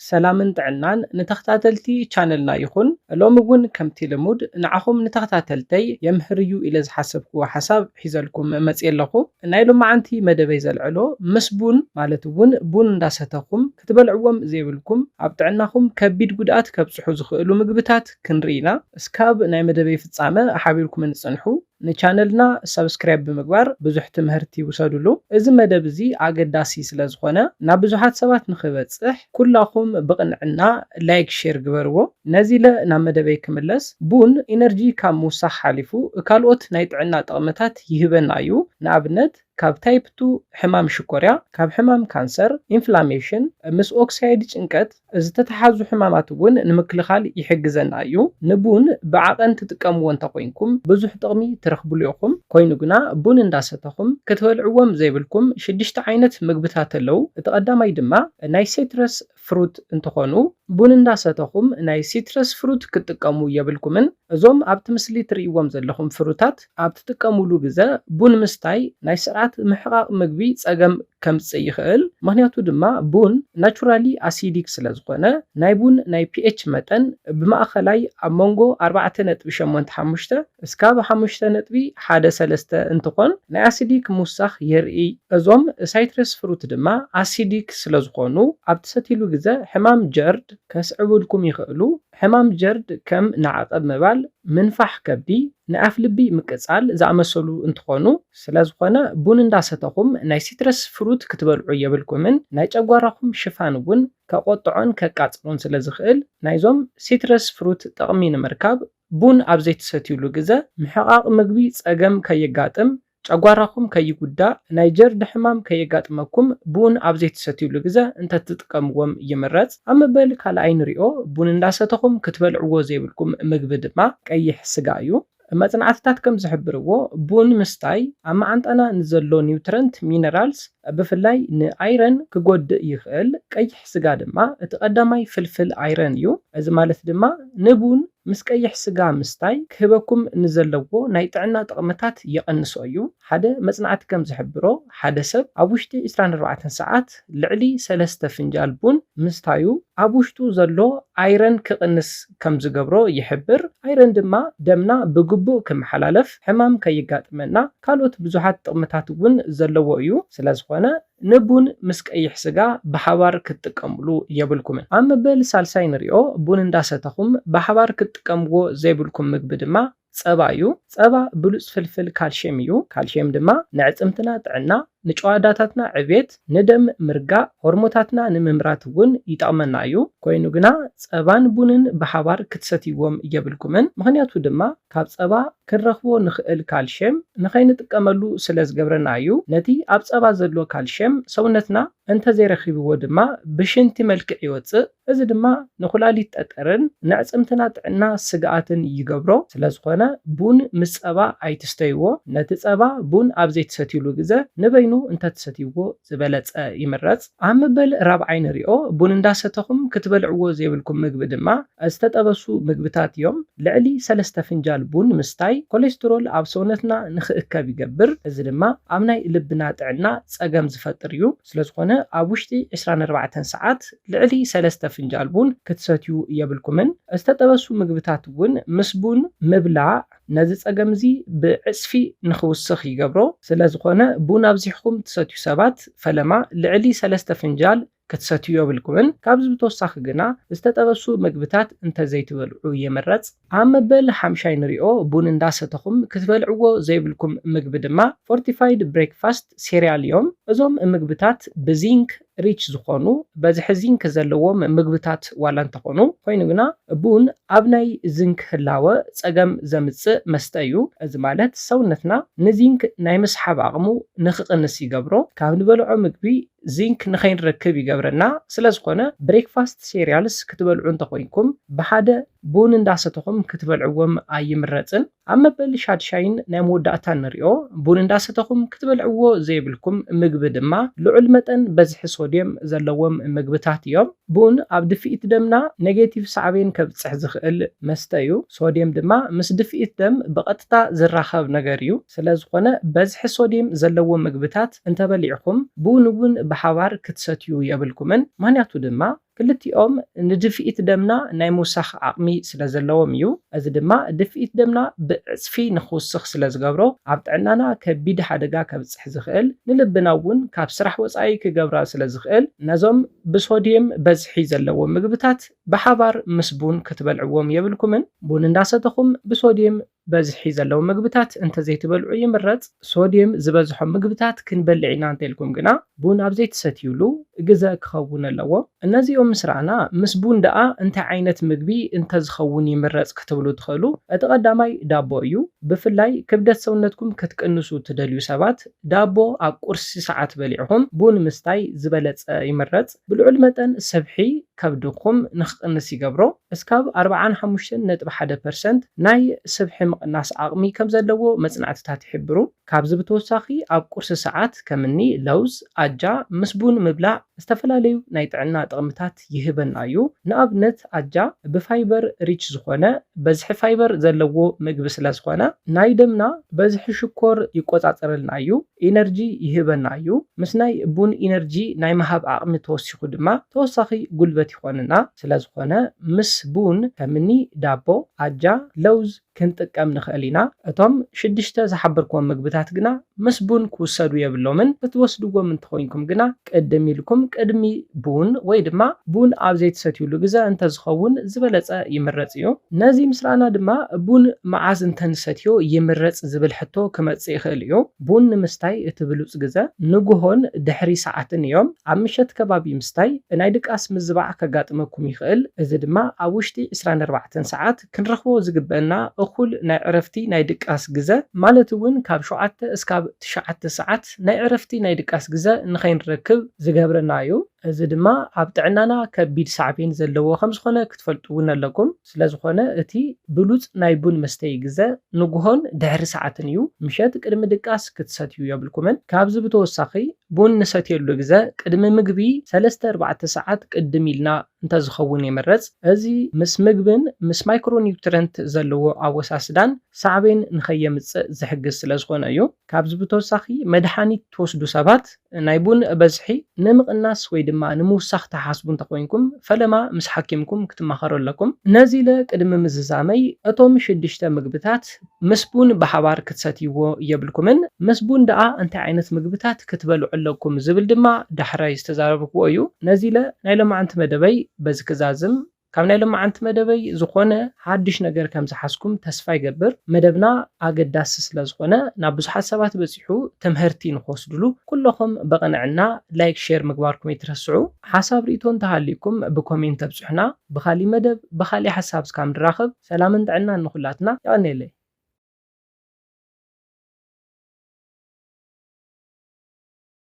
ሰላምን ጥዕናን ንተኸታተልቲ ቻነልና ይኹን። ሎሚ እውን ከምቲ ልሙድ ንዓኹም ንተኸታተልተይ የምህር እዩ ኢለ ዝሓሰብክዎ ሓሳብ ሒዘልኩም መፅየ ኣለኹ። ናይ ሎማዓንቲ መደበይ ዘልዕሎ ምስ ቡን ማለት እውን ቡን እንዳሰተኹም ክትበልዕዎም ዘይብልኩም ኣብ ጥዕናኹም ከቢድ ጉድኣት ከብፅሑ ዝኽእሉ ምግብታት ክንርኢ ኢና። እስካብ ናይ መደበይ ፍፃመ ሓቢርኩም ንፅንሑ። ንቻነልና ሳብስክራይብ ብምግባር ብዙሕ ትምህርቲ ይውሰዱሉ። እዚ መደብ እዚ ኣገዳሲ ስለ ዝኾነ ናብ ብዙሓት ሰባት ንኽበፅሕ ኩላኹም ብቕንዕና ላይክ ሼር ግበርዎ። ነዚ ኢለ ናብ መደበይ ክምለስ፣ ቡን ኢነርጂ ካብ ምውሳኽ ሓሊፉ ካልኦት ናይ ጥዕና ጥቕምታት ይህበና እዩ። ንኣብነት ካብ ታይፕ ቱ ሕማም ሽኮርያ፣ ካብ ሕማም ካንሰር፣ ኢንፍላሜሽን፣ ምስ ኦክሳይድ ጭንቀት ዝተተሓዙ ሕማማት እውን ንምክልኻል ይሕግዘና እዩ። ንቡን ብዓቐን ትጥቀምዎ እንተኮይንኩም ብዙሕ ጥቕሚ ትረኽብሉ ኢኹም። ኮይኑ ግና ቡን እንዳሰተኹም ክትበልዕዎም ዘይብልኩም ሽዱሽተ ዓይነት ምግብታት ኣለዉ። እቲ ቀዳማይ ድማ ናይ ሲትረስ ፍሩት እንትኾኑ ቡን እንዳሰተኹም ናይ ሲትረስ ፍሩት ክትጥቀሙ የብልኩምን። እዞም ኣብቲ ምስሊ ትርእይዎም ዘለኹም ፍሩታት ኣብ ትጥቀሙሉ ግዘ ቡን ምስታይ ናይ ስርዓት ምሕቓቕ ምግቢ ጸገም ከምጽእ ይኽእል። ምኽንያቱ ድማ ቡን ናቹራሊ ኣሲዲክ ስለ ዝኾነ ናይ ቡን ናይ ፒኤች መጠን ብማእኸላይ ኣብ መንጎ ኣርባዕተ ነጥቢ ሸሞንተ ሓሙሽተ እስካብ ሓሙሽተ ነጥቢ ሓደ ሰለስተ እንትኾን ናይ ኣሲዲክ ምውሳኽ የርኢ። እዞም ሳይትረስ ፍሩት ድማ ኣሲዲክ ስለ ዝኾኑ ኣብ ትሰትይሉ ግዘ ሕማም ጀርድ ከስዕቡልኩም ይኽእሉ። ሕማም ጀርድ ከም ንዓቐብ ምባል፣ ምንፋሕ ከብዲ፣ ንኣፍ ልቢ ምቅጻል ዝኣመሰሉ እንትኾኑ፣ ስለ ዝኾነ ቡን እንዳሰተኹም ናይ ሲትረስ ፍሩት ክትበልዑ የብልኩምን። ናይ ጨጓራኹም ሽፋን እውን ከቆጥዖን ከቃጽሎን ስለ ዝኽእል ናይዞም ሲትረስ ፍሩት ጥቕሚ ንምርካብ ቡን ኣብ ዘይትሰትዩሉ ግዘ ምሕቓቕ ምግቢ ጸገም ከየጋጥም፣ ጨጓራኹም ከይጉዳእ፣ ናይ ጀርዲ ሕማም ከየጋጥመኩም ቡን ኣብ ዘይትሰትዩሉ ግዘ እንተትጥቀምዎም ይምረጽ። ኣብ መበል ካልኣይ ንሪኦ ቡን እንዳሰተኹም ክትበልዕዎ ዘይብልኩም ምግቢ ድማ ቀይሕ ስጋ እዩ። መጽናዕትታት ከም ዝሕብርዎ ቡን ምስታይ ኣብ መዓንጣና ንዘሎ ኒውትረንት ሚነራልስ ብፍላይ ንኣይረን ክጎድእ ይኽእል። ቀይሕ ስጋ ድማ እቲ ቀዳማይ ፍልፍል ኣይረን እዩ። እዚ ማለት ድማ ንቡን ምስ ቀይሕ ስጋ ምስታይ ክህበኩም ንዘለዎ ናይ ጥዕና ጥቕምታት ይቐንሶ እዩ። ሓደ መጽናዕቲ ከም ዝሕብሮ ሓደ ሰብ ኣብ ውሽጢ ዕስራን ኣርባዕተን ሰዓት ልዕሊ ሰለስተ ፍንጃል ቡን ምስታዩ ኣብ ውሽጡ ዘሎ ኣይረን ክቕንስ ከም ዝገብሮ ይሕብር። ኣይረን ድማ ደምና ብግቡእ ክመሓላለፍ፣ ሕማም ከይጋጥመና፣ ካልኦት ብዙሓት ጥቕምታት እውን ዘለዎ እዩ። ስለ ዝኾነ ንቡን ምስ ቀይሕ ስጋ ብሓባር ክትጥቀምሉ የብልኩምን። ኣብ መበል ሳልሳይ ንሪኦ ቡን እንዳሰተኹም ብሓባር ክትጥቀምዎ ዘይብልኩም ምግቢ ድማ ጸባ እዩ። ጸባ ብሉጽ ፍልፍል ካልሽየም እዩ። ካልሽየም ድማ ንዕጽምትና ጥዕና፣ ንጨዋዳታትና ዕቤት፣ ንደም ምርጋእ፣ ሆርሞታትና ንምምራት እውን ይጠቕመና እዩ። ኮይኑ ግና ጸባን ቡንን ብሓባር ክትሰትይዎም የብልኩምን። ምኽንያቱ ድማ ካብ ጸባ ክንረኽቦ ንኽእል ካልሽየም ንኸይንጥቀመሉ ስለ ዝገብረና እዩ። ነቲ ኣብ ጸባ ዘሎ ካልሽየም ሰውነትና እንተዘይረኺብዎ ድማ ብሽንቲ መልክዕ ይወጽእ። እዚ ድማ ንኩላሊት ጠጠርን ንዕጽምትና ጥዕና ስግኣትን ይገብሮ። ስለ ዝኾነ ቡን ምስ ጸባ ኣይትስተይዎ። ነቲ ጸባ ቡን ኣብ ዘይትሰትዩሉ ግዘ ንበይኑ እንተትሰትይዎ ዝበለጸ ይምረጽ። ኣብ መበል ራብዓይ ንሪኦ ቡን እንዳሰተኹም ክትበልዕዎ ዘይብልኩም ምግቢ ድማ ዝተጠበሱ ምግብታት እዮም። ልዕሊ ሰለስተ ፍንጃል ቡን ምስታይ ኮሌስትሮል ኣብ ሰውነትና ንኽእከብ ይገብር። እዚ ድማ ኣብ ናይ ልብና ጥዕና ጸገም ዝፈጥር እዩ። ስለ ዝኾነ ኣብ ውሽጢ ዕስራን ኣርባዕተን ሰዓት ልዕሊ ሰለስተ ፍንጃል ቡን ክትሰትዩ የብልኩምን። ዝተጠበሱ ምግብታት እውን ምስ ቡን ምብላዕ ነዚ ጸገም እዚ ብዕጽፊ ንኽውስኽ ይገብሮ። ስለ ዝኾነ ቡን ኣብዚሕኩም ትሰትዩ ሰባት ፈለማ ልዕሊ ሰለስተ ፍንጃል ክትሰትዩ የብልኩምን። ካብዚ ብተወሳኺ ግና ዝተጠበሱ ምግብታት እንተዘይትበልዑ ይምረጽ። ኣብ መበል ሓምሻይ ንሪኦ ቡን እንዳሰተኹም ክትበልዕዎ ዘይብልኩም ምግቢ ድማ ፎርቲፋይድ ብሬክፋስት ሴሪያል እዮም። እዞም ምግብታት ብዚንክ ሪች ዝኾኑ በዝሒ ዚንክ ዘለዎም ምግብታት ዋላ እንተኾኑ፣ ኮይኑ ግና ቡን ኣብ ናይ ዚንክ ህላወ ጸገም ዘምጽእ መስተ እዩ። እዚ ማለት ሰውነትና ንዚንክ ናይ ምስሓብ ዓቕሙ ንኽቕንስ ይገብሮ። ካብ ንበልዖ ምግቢ ዚንክ ንኸይንረክብ ይገብረና። ስለ ዝኾነ ብሬክፋስት ሴሪያልስ ክትበልዑ እንተኾይንኩም ብሓደ ቡን እንዳሰተኹም ክትበልዕዎም ኣይምረጽን። ኣብ መበል ሻድሻይን ናይ መወዳእታን ንሪኦ ቡን እንዳሰተኹም ክትበልዕዎ ዘይብልኩም ምግቢ ድማ ልዑል መጠን በዝሒ ሶድየም ዘለዎም ምግብታት እዮም። ቡን ኣብ ድፍኢት ደምና ኔጌቲቭ ሳዕቤን ከብጽሕ ዝኽእል መስተ እዩ። ሶድየም ድማ ምስ ድፍኢት ደም ብቐጥታ ዝራኸብ ነገር እዩ። ስለ ዝኾነ በዝሒ ሶድየም ዘለዎ ምግብታት እንተበሊዕኹም ቡን እውን ብሓባር ክትሰትዩ የብልኩምን። ምኽንያቱ ድማ ክልቲኦም ንድፍኢት ደምና ናይ ምውሳኽ ዓቕሚ ስለ ዘለዎም እዩ። እዚ ድማ ድፍኢት ደምና ብዕጽፊ ንኽውስኽ ስለ ዝገብሮ፣ ኣብ ጥዕናና ከቢድ ሓደጋ ከብጽሕ ዝኽእል፣ ንልብና እውን ካብ ስራሕ ወጻኢ ክገብራ ስለ ዝኽእል፣ ነዞም ብሶድየም በዝሒ ዘለዎም ምግብታት ብሓባር ምስ ቡን ክትበልዕዎም የብልኩምን። ቡን እንዳሰተኹም ብሶድየም በዝሒ ዘለዎም ምግብታት እንተዘይትበልዑ ይምረጽ። ሶድየም ዝበዝሖም ምግብታት ክንበልዕ ኢና እንተኢልኩም ግና፣ ቡን ኣብ ዘይትሰትዩሉ ግዘ ክኸውን ኣለዎ። እነዚኦም ምስ ረኣና፣ ምስ ቡን ደኣ እንታይ ዓይነት ምግቢ እንተዝኸውን ይምረጽ ክትብሉ ትኽእሉ። እቲ ቀዳማይ ዳቦ እዩ። ብፍላይ ክብደት ሰውነትኩም ክትቅንሱ ትደልዩ ሰባት፣ ዳቦ ኣብ ቁርሲ ሰዓት በሊዕኹም ቡን ምስታይ ዝበለጸ ይምረጽ። ብልዑል መጠን ስብሒ ከብድኹም ንኽቕንስ ይገብሮ። እስካብ ኣርብዓን ሓሙሽተን ነጥቢ ሓደ ፐርሰንት ናይ ስብሒ ምቕናስ ዓቕሚ ከም ዘለዎ መጽናዕትታት ይሕብሩ። ካብዚ ብተወሳኺ፣ ኣብ ቁርሲ ሰዓት ከምኒ ለውዝ፣ ኣጃ ምስ ቡን ምብላዕ ዝተፈላለዩ ናይ ጥዕና ጥቕምታት ይህበና እዩ። ንኣብነት፣ ኣጃ ብፋይበር ሪች ዝኾነ፣ በዝሒ ፋይበር ዘለዎ ምግቢ ስለ ዝኾነ፣ ናይ ደምና በዝሒ ሽኮር ይቆጻጸረልና እዩ፣ ኢነርጂ ይህበና እዩ። ምስ ናይ ቡን ኢነርጂ ናይ ምሃብ ዓቕሚ ተወሲኹ ድማ ተወሳኺ ጉልበት ይኾንና። ስለ ዝኾነ፣ ምስ ቡን ከምኒ ዳቦ፣ ኣጃ፣ ለውዝ ክንጥቀም ንኽእል ኢና። እቶም ሽዱሽተ ዝሓበርክዎም ምግብታት ግና ምስ ቡን ክውሰዱ የብሎምን። ክትወስድዎም እንተኾይንኩም ግና ቅድም ኢልኩም ቅድሚ ቡን ወይ ድማ ቡን ኣብ ዘይትሰትዩሉ ግዘ እንተዝኸውን ዝበለጸ ይምረጽ እዩ። ነዚ ምስ ረኣና ድማ ቡን መዓዝ እንተንሰትዮ ይምረጽ ዝብል ሕቶ ክመጽእ ይኽእል እዩ። ቡን ንምስታይ እቲ ብሉጽ ግዘ ንጉሆን ድሕሪ ሰዓትን እዮም። ኣብ ምሸት ከባቢ ምስታይ ናይ ድቃስ ምዝባዕ ከጋጥመኩም ይኽእል። እዚ ድማ ኣብ ውሽጢ ዕስራን ኣርባዕተን ሰዓት ክንረኽቦ ዝግበአና እኹል ናይ ዕረፍቲ ናይ ድቃስ ግዘ፣ ማለት እውን ካብ ሸውዓተ እስካብ ትሽዓተ ሰዓት ናይ ዕረፍቲ ናይ ድቃስ ግዘ ንኸይንረክብ ዝገብረና እዩ። እዚ ድማ ኣብ ጥዕናና ከቢድ ሳዕቤን ዘለዎ ከም ዝኾነ ክትፈልጡ እውን ኣለኩም። ስለ ዝኾነ፣ እቲ ብሉጽ ናይ ቡን መስተዪ ግዘ ንጉሆን ድሕሪ ሰዓትን እዩ። ምሸት ቅድሚ ድቃስ ክትሰትዩ የብልኩምን። ካብዚ ብተወሳኺ፣ ቡን ንሰትየሉ ግዘ ቅድሚ ምግቢ ሰለስተ ኣርባዕተ ሰዓት ቅድም ኢልና እንተዝኸውን ይምረጽ። እዚ ምስ ምግብን ምስ ማይክሮኒውትረንት ዘለዎ ኣወሳስዳን ሳዕቤን ንኸየምጽእ ዝሕግዝ ስለ ዝኾነ እዩ። ካብዚ ብተወሳኺ፣ መድሃኒት ትወስዱ ሰባት ናይ ቡን በዝሒ ንምቕናስ ወይ ድማ ንምውሳኽ ትሓስቡ እንተኾይንኩም፣ ፈለማ ምስ ሓኪምኩም ክትማኸሩ ኣለኩም። ነዚ ኢለ ቅድሚ ምዝዛመይ፣ እቶም ሽዱሽተ ምግብታት ምስ ቡን ብሓባር ክትሰትይዎ የብልኩምን። ምስ ቡን ደኣ እንታይ ዓይነት ምግብታት ክትበልዑ ኣለኩም ዝብል ድማ ዳሕራይ ዝተዛረብክዎ እዩ። ነዚ ኢለ ናይ ሎማዓንቲ መደበይ በዚ ክዛዝም። ካብ ናይ ሎማዓንቲ መደበይ ዝኾነ ሓድሽ ነገር ከም ዝሓዝኩም ተስፋ ይገብር። መደብና ኣገዳሲ ስለ ዝኾነ፣ ናብ ብዙሓት ሰባት በጺሑ ትምህርቲ ንኽወስድሉ፣ ኩለኹም ብቕንዕና ላይክ፣ ሼር ምግባርኩም ኣይትረስዑ። ሓሳብ ርእይቶ እንተሃልዩኩም ብኮሜንት ተብጽሑና። ብኻሊእ መደብ ብኻሊእ ሓሳብ እስካብ ንራኸብ፣ ሰላምን ጥዕናን ንኹላትና። የቐንየለይ።